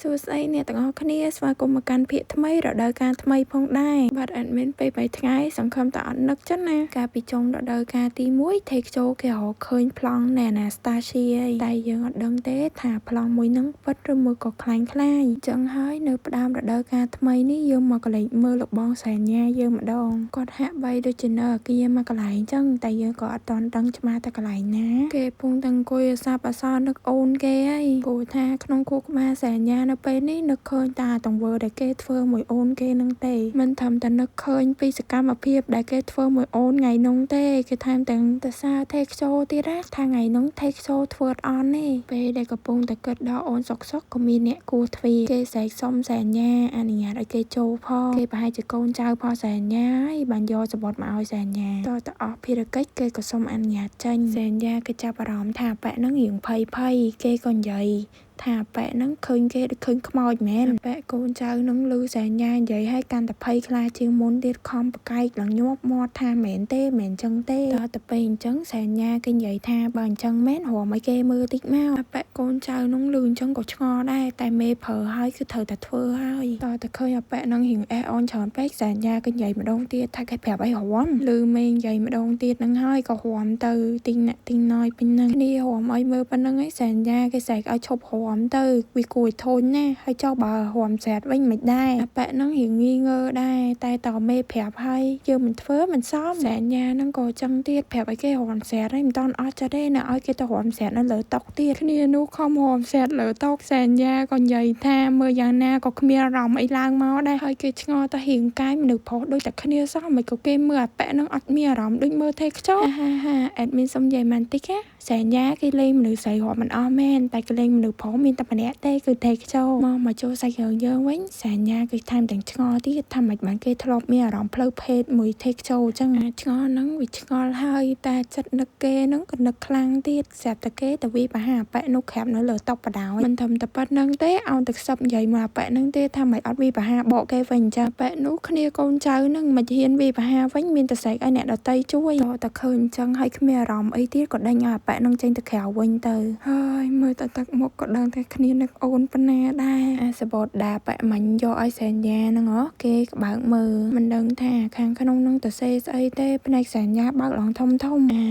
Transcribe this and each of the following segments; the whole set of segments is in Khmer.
សួស្តីអ្នកទាំងអស់គ្នាស្វាគមន៍មកកាន់ភាគថ្មីរដូវកាលថ្មីផងដែរបាទ admin ពេល3ថ្ងៃសង្ឃឹមតែអត់នឹកចឹងណាកាលពីចុងរដូវកាលទី1ថេខ្ជោគេរកឃើញប្លង់នៃ Anastasia ឯងតែយើងអត់ដឹងទេថាប្លង់មួយហ្នឹងពិតឬមួយក៏ក្លែងក្លាយចឹងហើយនៅផ្ដើមរដូវកាលថ្មីនេះយើងមកកលេចមើលលោកបងសែនញ៉ាយើងម្ដងគាត់ហាក់បីដូចជានៅអាគារមួយកន្លែងចឹងតែយើងក៏អត់ទាន់ដឹងច្បាស់តែកន្លែងណាគេពងតែអង្គុយអាសាបអាសនឹកអូនគេហើយព្រោះថាក្នុងខួរក្បាលសែនញ៉ានៅពេលនេះនឹកឃើញតាទង្វើដែលគេធ្វើមួយអូនគេនឹងទេមិនត្រឹមតែនឹកឃើញពីសកម្មភាពដែលគេធ្វើមួយអូនថ្ងៃនោះទេគេថែមទាំងទៅសារថេខ្ជោទៀតណាថាថ្ងៃនោះថេខ្ជោធ្វើអត់អន់ទេពេលដែលកំពុងតែគិតដល់អូនសុកសុកក៏មានអ្នកគួទ្វារគេស្រែកសុំសែនញ៉ាអនុញ្ញាតឲ្យគេចូលផងគេប្រហែលជាកូនចៅផលសែនញ៉ាហើយបានយកសបុតមកឲ្យសែនញ៉ាតទៅអស់ភារកិច្ចគេក៏សុំអនុញ្ញាតចេញសែនញ៉ាគេចាប់អារម្មណ៍ថាប៉ែនឹងរៀងភ័យភ័យគេក៏និយាយថាប៉ែហ្នឹងឃើញគេដូចឃើញខ្មោចមែនប៉ែកូនចៅនឹងលឺសែនញ៉ានិយាយឲ្យកាន់តែភ័យខ្លាចជាងមុនទៀតខំប្រកែកឡើងញាប់មាត់ថាមែនទេមែនចឹងទេដល់ទៅពេលអញ្ចឹងសែនញ៉ាគេនិយាយថាបើអញ្ចឹងមែនរំឲ្យគេមើលតិចមកប៉ែកូនចៅនឹងលឺអញ្ចឹងក៏ឆ្ងល់ដែរតែមេប្រើហើយគឺត្រូវតែធ្វើហើយតទៅឃើញអាប៉ែនឹងរៀងអេអនច្រើនពេកសែនញ៉ាគេនិយាយម្ដងទៀតថាគេប្រាប់ឲ្យរំលឺមេនិយាយម្ដងទៀតនឹងហើយក៏រំទៅទីណាក់ទីណយពេញនឹងគ្នារំឲ្យមើលប៉ុណ្្នឹងឯងសែនញ៉ាគេស្រែកឲ្យឈប់រំទៅវាគួរឲ្យធុញណាហើយចុះបើរំស្រាតវិញមិនដែរអាប៉ែនឹងរៀងងីងើដែរតែតមេប្រាប់ហើយយើងមិនធ្វើមិនសមសែនញ៉ានឹងក៏ចឹងទៀតប្រាប់ឲ្យគេរំស្រាតហើយមិនតន់អស់ចិត្តទេណាឲ្យគេទៅរំស្រាតនៅលើតុទៀតគ្នានោះខំរំស្រាតលើតុសែនញ៉ាក៏និយាយថាមើលយ៉ាងណាក៏គ្មានអារម្មណ៍អីឡើងមកដែរហើយគេឆ្ងល់ទៅរៀងកាយមនុស្សប្រុសដូចតែគ្នាសោះមិនក៏គេមើលអាប៉ែនឹងអត់មានអារម្មណ៍ដូចមើលថេខ្ចោហាហាអេដមីនសុំនិយាយមិនតិចណាសែនញ៉ាគេលេងមនុស្សស្រីរាប់មិនអស់មែនតែគេលេងមនុស្សប្រុសមានតែម្នាក់ទេគឺថេខ្ចោមកចូលសាច់រឿងយើងវិញសែនញ៉ាគេថែមទាំងឆ្ងល់ទៀតថាមិនបានគេធ្លាប់មានអារម្មណ៍ផ្លូវភេទមួយថេខ្ចោចឹងអាឆ្ងល់ហ្នឹងវាឆ្ងល់ហើយតែចិត្តនឹកគេហ្នឹងក៏នឹកខ្លាំងទៀតស្រាប់តែគេទៅវាបហាអាប៉ែនោះក្រាបនៅលើតុបដ ாய் មិនត្រឹមតែប៉ុណ្្នឹងទេអោនតែខ្សឹបនិយាយមកអាប៉ែហ្នឹងទេថាមិនអត់វាបហាបកគេវិញចាប៉ែនោះគ្នាកូនចៅហ្នឹងមិនហ៊ានវាបហាវិញមានតែស្រែកឲ្យអ្នកដតីជួយតតែឃើញអញ្ចឹងហើយគ្មានអារម្មណ៍អីទៀតក៏ដេញឲ្យអាប៉ែហ្នឹងចេញទៅក្រៅវិញទៅហើយមើលតែទឹកមុខក៏ដឹងតែគ្នានឹកអូនប៉ុណ្ណាដែរអាសបតដាប៉ែមិញយកឲ្យសែនយ៉ាហ្នឹងហ៎គេក៏បើកមើលមិនដឹងថាខាងក្នុងហ្នឹងទៅសេស្អីទេផ្នែកសែនយ៉ាបើកឡើងធំធំអា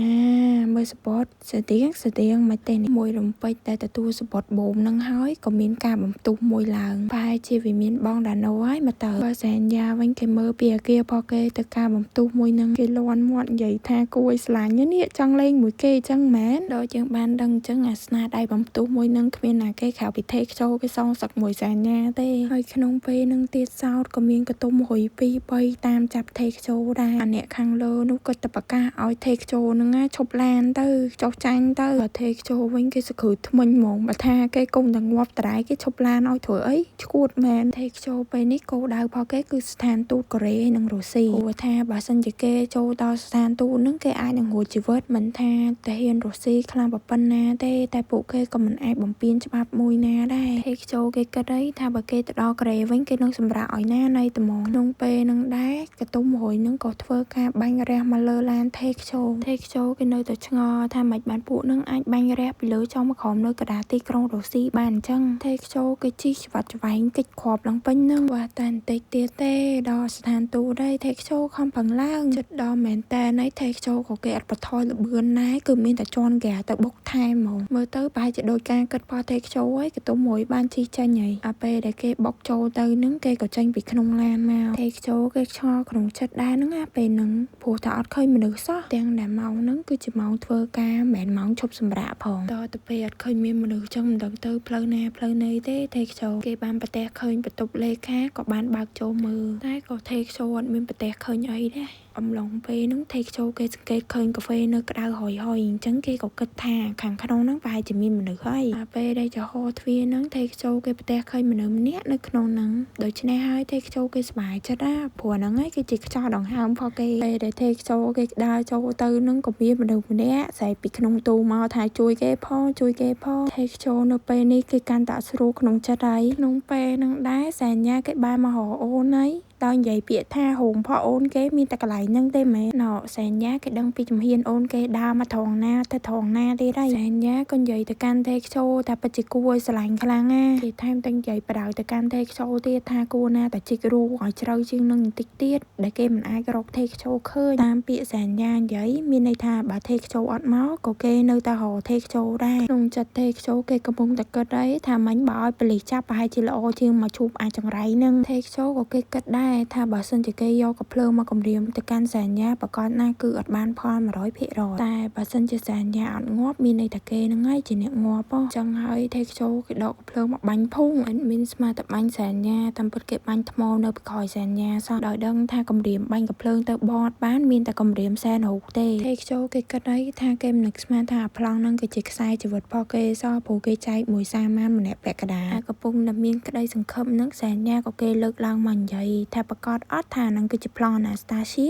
មើលសបតស្ទៀងស្ទៀងមិនទេមួយរំពេចតែទទួលសបតបូមហ្នឹងហើយក៏មានការបំផ្ទុះមួយឡើងប្រហែលជាវាមានបងដាណូហើយមកទៅបើសែនយ៉ាវិញគេមើលពីអាគាររបស់គេទៅការបំផ្ទុះមួយហ្នឹងគេលន់មាត់និយាយថាគួរឲ្យស្លាញ់នេះចង់លេងមួយគេចឹងមែនដល់យើងបានដឹងចឹងអាស្នាដៃបំផ្ទុះមួយហ្នឹងគ្មានណាគេក្រៅពីថេខ្ជោគេសងសឹកមួយសែនញ៉ាទេហើយក្នុងពេលហ្នឹងទៀតសោតក៏មានកតុំរុយ2 3តាមចាប់ថេខ្ជោដែរអាអ្នកខាងលើនោះក៏ទៅប្រកាសឲ្យថេខ្ជោហ្នឹងឈប់ឡានទៅចុះចាញ់ទៅបើថេខ្ជោវិញគេសក្រើថ្មិញហ្មងបើថាគេគង់តែងាប់តរ៉ៃគេឈប់ឡានឲ្យធ្វើអីឈួតមែនថេខ្ជោពេលនេះគោលដៅរបស់គេគឺស្ថានទូតកូរ៉េនិងរុស្ស៊ីព្រោះថាបើសិនជាគេចូលដល់ស្ថានទូតហ្នឹងគេអាចនឹងរួចជីវិតមិនថាទាហានរុស្ស៊ីខ្លាំងប៉ុណ្ណាទេតែពួកគេក៏មិនអាចបំពេញច្បាប់មួយណាដែរថេខ្ជោគេគិតអីថាបើគេទៅដល់កូរ៉េវិញគេនឹងសម្រាកឲ្យណានៃត្មងក្នុងពេលហ្នឹងដែរកតុំរុយហ្នឹងក៏ធ្វើការបាញ់រះមកលើឡានថេខ្ជោថេខ្ជោគេនៅតែឆ្ងល់ថាមិនបានពួកហ្នឹងអាចបាញ់រះពីលើចុះមកក្រោមនៅកណ្ដាលទីក្រុងរុស្ស៊ីបានអញ្ចឹងថេខ្ជោគេជិះច្បាត់ច្វែងកិច្ចគ្រាប់ឡើងពេញហ្នឹងវ៉ាតែបន្តិចទៀតទេដល់ស្ថានទូតដែរថេខ្ជោខំប្រឹងឡើងចិត្តដល់មែនតើណៃថេខ្ជោក៏គេអត់បន្ថយល្បឿនដែរគឺមានតែជន់ហ្គាទៅបុកថែមហ្មងមើលទៅប្រហែលជាដោយការគិតរបស់ថេខ្ជោហើយកតុំមួយបានជិះចេញហើយអាពេលដែលគេបុកចូលទៅហ្នឹងគេក៏ចេញពីក្នុងឡានមកថេខ្ជោគេឆ្ងល់ក្នុងចិត្តដែរហ្នឹងណាពេលហ្នឹងព្រោះថាអត់ឃើញមនុស្សសោះទាំងដែលម៉ោងហ្នឹងគឺជាម៉ោងធ្វើការមិនមែនម៉ោងឈប់សម្រាកផងតទៅពេលអត់ឃើញមានមនុស្សចឹងមិនដឹងទៅផ្លូវណាផ្លូវណីទេថេខ្ជោគេបានប្រទះឃើញបន្ទប់លេខាក៏បានបើកចូលមើលតែក៏ថេខ្ជោអត់មានប្រទះឃើញអីដែរអំឡុងពេលហ្នឹងថេខ្ជោគេសង្កេតឃើញកាហ្វេនៅក្តៅហុយហុយអញ្ចឹងគេក៏គិតថាខាងក្នុងហ្នឹងប្រហែលជាមានមនុស្សហើយអាពេលដែលចំហទ្វារហ្នឹងថេខ្ជោគេប្រទះឃើញមនុស្សម្នាក់នៅក្នុងហ្នឹងដូច្នេះហើយថេខ្ជោគេសប្បាយចិត្តណាព្រោះហ្នឹងឯងគេជាខ្យល់ដង្ហើមផងគេពេលដែលថេខ្ជោគេដើរចូលទៅហ្នឹងក៏មានមនុស្សម្នាក់ស្រែកពីក្នុងទូមកថាជួយគេផងជួយគេផងថេខ្ជោនៅពេលនេះគេកាន់តែស្រួលក្នុងចិត្តហើយក្នុងពេលហ្នឹងដែរសែនញ៉ាគេបានមករកអូនហើយដោយនិយាយពាក្យថាហូមផអូនគេមានតែកន្លែង លែងហ្នឹងទេមែនណសែនយ៉ាគេដឹងពីជំហានអូនគេដើរមកត្រង់ណាទៅត្រង់ណាទៀតហើយសែនយ៉ាក៏និយាយទៅកាន់ទេខ្ជោថាពិតជាគួរឲ្យស្រឡាញ់ខ្លាំងណាគេថែមទាំងនិយាយបដៅទៅកាន់ទេខ្ជោទៀតថាគួរណាតែជីករូឲ្យជ្រៅជាងនឹងបន្តិចទៀតដែលគេមិនអាចរកទេខ្ជោឃើញតាមពាក្យសែនយ៉ានិយាយមានន័យថាបើទេខ្ជោអត់មកក៏គេនៅតែរកទេខ្ជោដែរក្នុងចិត្តទេខ្ជោគេកំពុងតែគិតអីថាមិញបើឲ្យប៉ូលីសចាប់ប្រហែលជាល្អជាងមកជួបអាចង្រៃនឹងទេខ្ជោក៏គេគិតដែរថាបើសិនជាគេយកកាភ្លើងមកគម្រាមទៅកាន់សែនយ៉ាប្រកាសណាគឺអត់បានផល100%តែបើសិនជាសែនយ៉ាអត់ងាប់មានន័យថាគេនឹងហើយជាអ្នកងាប់ហ៎ចឹងហើយទេខ្ជោគេដកកាភ្លើងមកបាញ់ភុងអត់មានស្មាតែបាញ់សែនយ៉ាតាមពិតគេបាញ់ថ្មនៅពីក្រោយសែនយ៉ាសោះដោយដឹងថាគម្រាមបាញ់កាភ្លើងទៅបត់បានមានតែគម្រាមសែនរូបទេទេខ្ជោគេគិតអីថាគេមិននឹកស្មានថាអាប្លង់នឹងគឺជាខ្សែជីវិតរបស់គេសោះព្រោះគេចែកមួយសាម៉ានម្នាក់ពាក់កណ្ដាលហើយកំពុងតែមានក្តីសង្ឃឹមនឹងសែនយ៉ាក៏គេលើកឡើងមកនិយាយថាប្រកាសអត់ថានឹងគឺជាប្លង់អាណាស្តាសៀ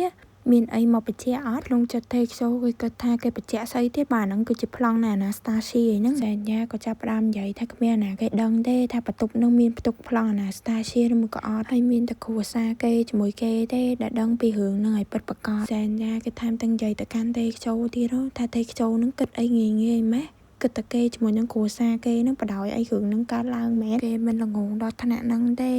មានអីមកបញ្ជាក់អត់ក្នុងចិត្តទេខ្ជោគេគិតថាគេបញ្ជាក់ស្អីទេបាទហ្នឹងគឺជាប្លង់ណាអាណាស្តាសៀហ្នឹងសែនយ៉ាក៏ចាប់ផ្ដើមនិយាយថាគ្មានអាណាគេដឹងទេថាបន្ទប់នឹងមានផ្ទុកប្លង់អាណាស្តាសៀឬមួយក៏អត់ហើយមានតែគ្រួសារគេជាមួយគេទេដែលដឹងពីរឿងហ្នឹងឲ្យពិតប្រាកដសែនយ៉ាគេថែមទាំងនិយាយទៅកាន់ទេខ្ជោទៀតថាទេខ្ជោហ្នឹងគិតអីងាយងាយម៉េះគិតតែគេជាមួយនឹងគ្រួសារគេនឹងបដ ாய் អីរឿងនឹងកើតឡើងមែនគេមិនល្ងងដល់ថ្នាក់ហ្នឹងទេ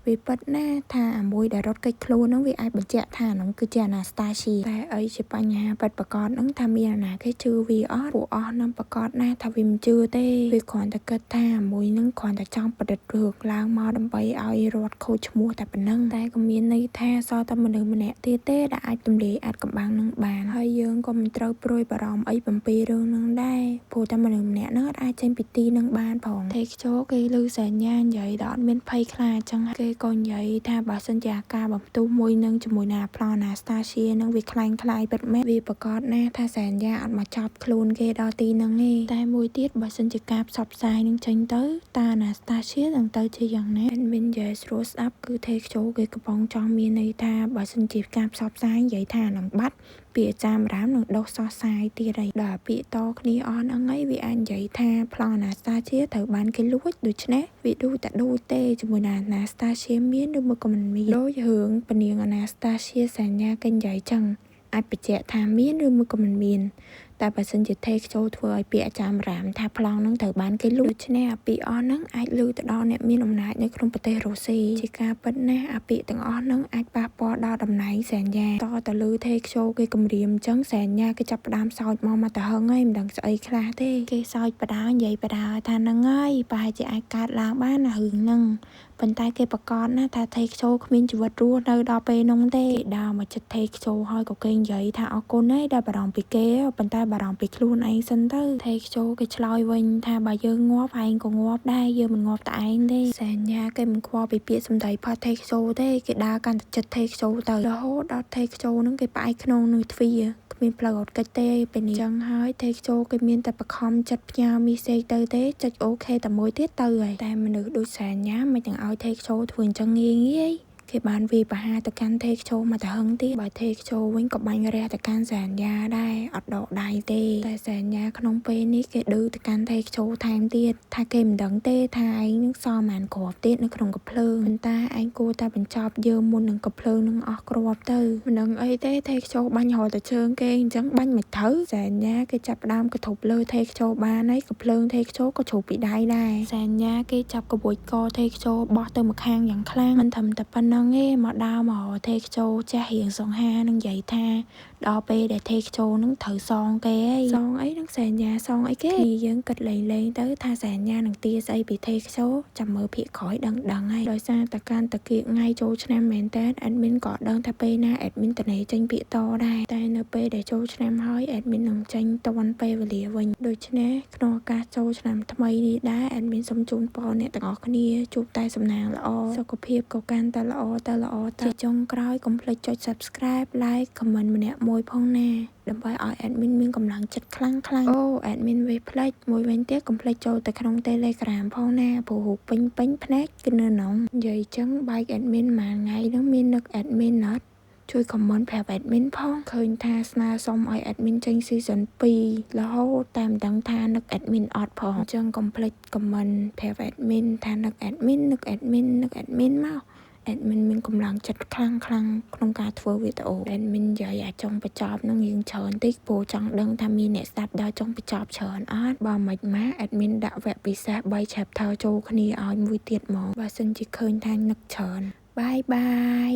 វាពិតណាស់ថាអាមួយដែលរត់គេចខ្លួនហ្នឹងវាអាចបញ្ជាក់ថាហ្នឹងគឺជាអាណាស្តាសៀតែអីជាបញ្ហាពិតប្រាកដហ្នឹងថាមានអាណាគេជឿវាអត់ពួកអស់ហ្នឹងប្រាកដណាស់ថាវាមិនជឿទេវាគ្រាន់តែគិតថាអាមួយហ្នឹងគ្រាន់តែចង់ប្រឌិតរឿងឡើងមកដើម្បីឲ្យរត់ខូចឈ្មោះតែប៉ុណ្ណឹងតែក៏មានន័យថាសល់តែមនុស្សម្នាក់ទៀតទេដែលអាចទម្លាយអាចកំបាំងនឹងបានហើយយើងក៏មិនត្រូវព្រួយបារម្ភអីអំពីរឿងហ្នឹងដែរព្រោះតែមនុស្សម្នាក់ហ្នឹងអាចចេញពីទីនឹងបានផងទេខ្ជោគេឮសញ្ញានិយាយដល់អត់មានភ័យខ្លាចចឹងគេក៏និយាយថាបើសិនជាអាការបំផ្ទុះមួយនឹងជាមួយនឹងប្លង់អាណាស្តាសៀនឹងវាខ្លាំងខ្លាយពិតមែនវាប្រកាសណាស់ថាសញ្ញាអត់មកចាប់ខ្លួនគេដល់ទីនឹងទេតែមួយទៀតបើសិនជាការផ្សព្វផ្សាយនឹងចេញទៅតាអាណាស្តាសៀនឹងទៅជាយ៉ាងណាមិននិយាយស្រួលស្ដាប់គឺទេខ្ជោគេកំពុងចង់មានន័យថាបើសិនជាការផ្សព្វផ្សាយនិយាយថានឹងបាត់ពាក្យចាមរាមនឹងដុសសោះសាយទៀតហើយដល់ពាក្យតគ្នាអស់ហ្នឹងហើយវាអាចនិយាយថាប្លង់អាណាស្តាសៀត្រូវបានគេលួចដូច្នេះវាដូចតែដូចទេជាមួយនឹងអាណាស្តាសៀមានឬមួយក៏មិនមានដូចរឿងពនាងអាណាស្តាសៀសញ្ញាគេនិយាយចឹងអាចបញ្ជាក់ថាមានឬមួយក៏មិនមានតែបើសិនជាទេខ្ជោធ្វើឲ្យពាក្យអាចារ្យរាមថាប្លង់នឹងត្រូវបានគេលួចដូច្នេះអាពាក្យអស់ហ្នឹងអាចលឺទៅដល់អ្នកមានអំណាចនៅក្នុងប្រទេសរុស្ស៊ីជាការពិតណាស់អាពាក្យទាំងអស់ហ្នឹងអាចប៉ះពាល់ដល់តំណែងសែនយ៉ាតទៅលឺទេខ្ជោគេគម្រាមអញ្ចឹងសែនយ៉ាគេចាប់ផ្ដើមសោចមកទៅហឹងហើយមិនដឹងស្អីខ្លះទេគេសោចបដានិយាយបដាថាហ្នឹងហើយប្រហែលជាអាចកើតឡើងបានណារឿងហ្នឹងប៉ុន្តែគេប្រកាសណាថាទេខ្ជោគ្មានជីវិតរស់នៅដល់ពេលនោះទេគេដើរមកចិត្តទេខ្ជោហើយក៏គេនិយាយថាអរគុណហើយដែលបារម្ភពីគេប៉ុន្តែបារម្ភពីខ្លួនឯងសិនទៅទេខ្ជោគេឆ្លើយវិញថាបើយើងងាប់ឯងក៏ងាប់ដែរយើងមិនងាប់តែឯងទេសញ្ញាគេមិនខ្វល់ពីពាក្យសម្ដីផាត់ទេខ្ជោទេគេដើរកាន់តែចិត្តទេខ្ជោទៅរហូតដល់ទេខ្ជោនឹងគេផ្អែកខ្នងនឹងទ្វារគ្មានផ្លូវអត់កិច្ចទេពេលនេះចឹងហើយទេខ្ជោគេមានតែបខំចិត្តផ្ញើមីសេកទៅទេចុចអូខេតែមួយទៀតទៅហើយតែមនុស្សដូចសញ្ញាមិនទាំងឲ្យទេខ្ជោធ្វើអញ្ចឹងងាយងាយគេបានវាយប្រហារទៅកាន់ទេខ្ជោមកទៅហឹងទៀតបើទេខ្ជោវិញក៏បាញ់រះទៅកាន់សញ្ញាដែរអត់ដកដៃទេតែសញ្ញាក្នុងពេលនេះគេឌឺទៅកាន់ទេខ្ជោថែមទៀតថាគេមិនដឹងទេថាឯងនឹងសល់ប៉ុន្មានគ្រាប់ទៀតនៅក្នុងកាភ្លើងប៉ុន្តែឯងគួរតែបញ្ចប់យើងមុននឹងកាភ្លើងនឹងអស់គ្រាប់ទៅមិនដឹងអីទេទេខ្ជោបាញ់រហូតតែជើងគេអញ្ចឹងបាញ់មិនត្រូវសញ្ញាគេចាប់ផ្ដើមកធប់លើទេខ្ជោបានហើយកាភ្លើងទេខ្ជោក៏ជ្រុះពីដៃដែរសញ្ញាគេចាប់កបួចកទេខ្ជោបោះទៅម្ខាងយ៉ាងខ្លាំងមិនត្រឹមតែប៉ុណ្ណឹងទេមកដើរមកទេខ្ជោចាស់រៀងសង្ហានឹងនិយាយថាដល់ពេលដែលទេខ្ជោនឹងត្រូវសងគេអីសងអីនឹងសញ្ញាសងអីគេគ្នាយើងគិតលេងលេងទៅថាសញ្ញានឹងទាស្អីពីទេខ្ជោចាំមើលភាកក្រោយដឹងដឹងហើយដោយសារតែកាន់តាគៀកថ្ងៃចូលឆ្នាំមែនតើ admin ក៏ដឹងថាពេលណា admin តនេចេញពាក្យតដែរតែនៅពេលដែលចូលឆ្នាំហើយ admin នឹងចេញតាន់ពេលវេលាវិញដូច្នេះក្នុងឱកាសចូលឆ្នាំថ្មីនេះដែរ admin សូមជូនពរអ្នកទាំងអស់គ្នាជួបតែសំណាងល្អសុខភាពក៏កាន់តែល្អទៅល្អទៅជាចុងក្រោយកុំភ្លេចចុច Subscribe Like Comment ម្នាក់មួយផងណាដើម្បីឲ្យ admin មានកម្លាំងចិត្តខ្លាំងខ្លាំងអូ admin វាភ្លេចមួយវិញទៀតកុំភ្លេចចូលទៅក្នុង Telegram ផងណាព្រោះរូបពេញពេញភ្នែកគឺនៅក្នុងនិយាយចឹងបែក admin មួយថ្ងៃហ្នឹងមាននឹក admin អត់ជួយ comment ប្រាប់ admin ផងឃើញថាស្នើសុំឲ្យ admin ចេញ season 2រហូតតែមិនដឹងថានឹក admin អត់ផងអញ្ចឹងកុំភ្លេច comment ប្រាប់ admin ថានឹក admin នឹក admin នឹក admin មក admin មានកម្លាំងចិត្តខ្លាំងខ្លាំងក្នុងការធ្វើវីដេអូ admin និយាយអាចុងបញ្ចប់នឹងរៀងច្រើនតិចព្រោះចង់ដឹងថាមានអ្នកស្ដាប់ដល់ចុងបញ្ចប់ច្រើនអត់បើមិនម៉ា admin ដាក់វគ្គពិសេស3 chapter ចូលគ្នាឲ្យមួយទៀតហ្មងបើសិនជាឃើញថានឹកច្រើន។ Bye bye.